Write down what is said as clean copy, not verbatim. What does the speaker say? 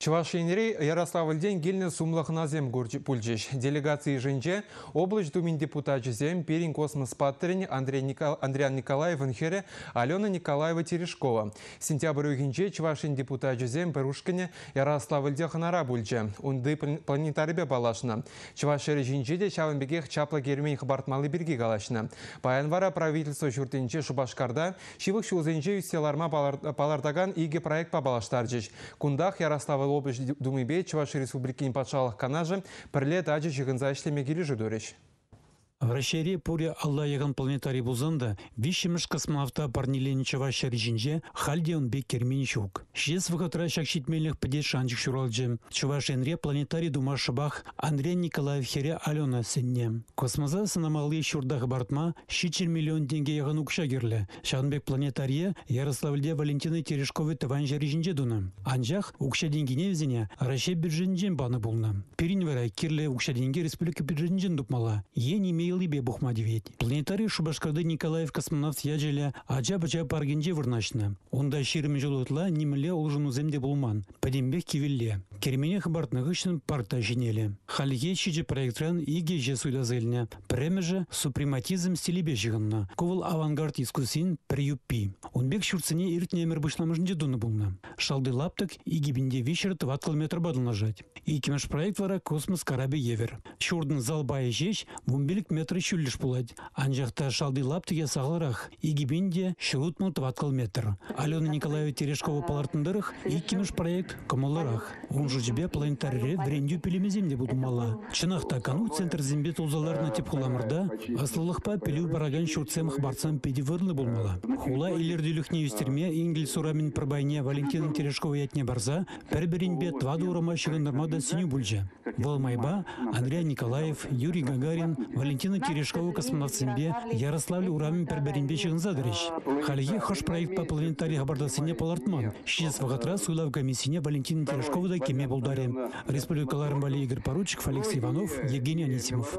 Чӑваш Енри Ярославльтен килнӗ сумлӑ хӑнасем пулчӗҫ. Делегаци йышӗнче облаҫ Думин депутачӗсем, пирӗн космос паттӑрӗн Андриан Николаевӑн хӗрӗ Алена Николаева Терешкова. Сентябрь уйӑхӗнче Чӑваш Ен депутачӗсем пӗр ушкӑнӗ Ярославльте хӑнара пулчӗ. Унти планетарипе паллашнӑ. Чӑваш ҫӗрӗ ҫинче те ҫавӑн пекех чаплӑ кермен хӑпартмалли пирки калаҫнӑ. Паян вара правительство ҫуртӗнче Шупашкарта Ҫывӑх ҫулсенче ӳссе ларма палӑртакан икӗ проектпа паллаштарчӗҫ. Кунтах Ярославль облаҫ Думипе Чӑваш Республикин Патшалӑх Канашӗ пӗрле тачӑ ҫыхӑнса ӗҫлеме килӗшӳ турӗҫ. Раҫҫейре пурӗ алла якан планетари пулсан та виҫҫӗмӗш космонавта парнеленӗ чӑваш ҫӗрӗ ҫинче халь те ун пек кермен ҫук. Ҫитес вӑхӑтра ҫак ҫитменлӗх пӗтес шанчӑк ҫуралчӗ. Чӑваш Енре планетари тума шӑпах Андрей Николаев хӗрӗ Алена сӗннӗ. Космоса сӑнамалли ҫурта хӑпартма 700 миллион тенкӗ яхӑн укҫа кирлӗ. Ҫавӑн пек планетарие Ярославльте Валентина Терешкова тӑван ҫӗрӗ ҫинче тунӑ. Анчах укҫа-тенкине вӗсене Раҫҫей бюджетӗнчен панӑ пулнӑ. Пирӗн вара кирлӗ укҫа-тенке республика бюджетӗнчен тупмалла е ниме йӑлипе пухма тивет. Планетари Шупашкарти Николаев космонавт ячӗллӗ ача-пӑча паркӗнче вырнаҫнӑ. Унта 20 ҫул ытла нимӗнле улшӑнусем те пулман. Пӗтӗмпех кивелле. Кермене хӑпартнӑ хыҫҫӑн парк та ҫӗнелӗ. Хальхи ҫичӗ проектран икӗ ӗҫе суйласа илнӗ. Пӗрремӗшӗ супрематизм стилӗпе ҫыхӑннӑ. Ку вӑл авангард искусствин пӗр юппи. Ун пек ҫуртсене иртнӗ ӗмӗр пуҫламӑшӗнче тунӑ пулнӑ. Шалти лаптӑк 2 300 тӑваткал метрпа танлашать. Иккӗмӗш проект вара космос карапӗ евӗр. Ҫуртӑн зал пайӗ ҫеҫ 15 метр ҫӳллӗш пулать. Анчах та шалти лаптӑкӗ сахалрах, 2160 тӑваткал метр. Алена Николаева Терешкова палӑртнӑ тӑрӑх, иккӗмӗш проект кӑмӑллӑрах. Ун шучӗпе планетарире вӗрентӳ пӳлӗмӗсем те пулмалла. Чӑнах та кану центрӗсемпе тулса ларнӑ тӗп хуламӑрта ӑслӑлӑхпа пӗлӳ паракан ҫуртсем хӑпартсан питӗ вырӑнлӑ пулмалла. Хула илӗртӳлӗхне ӳстерме Энгельс урамӗн пӗр пайне Валентина Терешкова ятне парса пӗр-пӗринпе тӑватӑ урама ҫыхӑнтарма та сӗнӳ пулчӗ. Вӑл майпа Андрей Николаев, Юрий Гагарин, Валентина Терешкова космонавтсемпе Ярославль урамӗн пӗр-пӗринпе ҫыхӑнса тӑрӗҫ. Хальхи хӑш проектпа планетари хӑпартассине палӑртман. Ҫитес вӑхӑтра суйлав комиссине Валентина Терешкова та кӗме пултарӗ. Республика кӑларӑм валли Игорь Поручиков, Алексей Иванов, Евгений Анисимов.